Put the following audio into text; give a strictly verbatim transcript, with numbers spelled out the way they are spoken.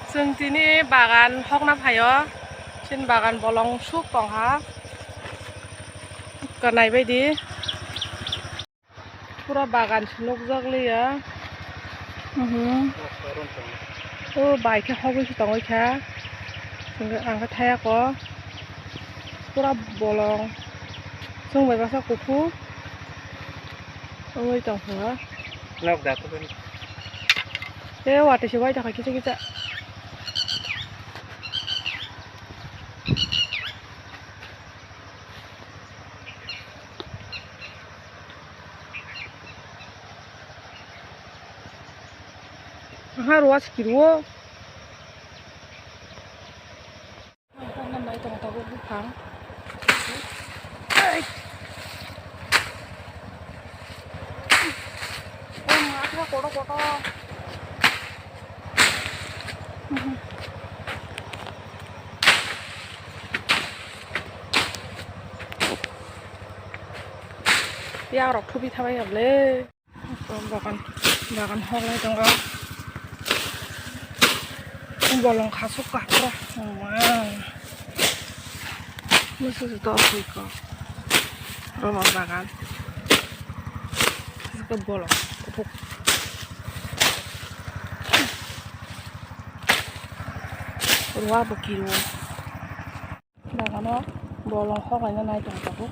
Chwng tini bagan hokna phaio, chini bagan bolong suk tongkha, kanai baidi. Pura bagan se nukjak liya. Mhm. O bai khe hogwi se tongwi kha. Hwnkhe ang khe thaya kho. Pura bolong. Chwng bai baksa kuphur wngwi tongkha. Nok da to. Tei watwi se wai tongkha kisa kisa. Aha, ruwa sikiro. Nai tong tabuk buphang. Ei. Ei, ma, kotor, kotor. Yang rok thubi thabai ya ble. Bagan, bagan hoklai tongo. Bolong khasuk kha pura. Oma. Musu su to sui ko. Roma bagan. Ko bolong kuthuk. Ruwa bo kiro. Bagano bolong hoklaina nai tong tabuk.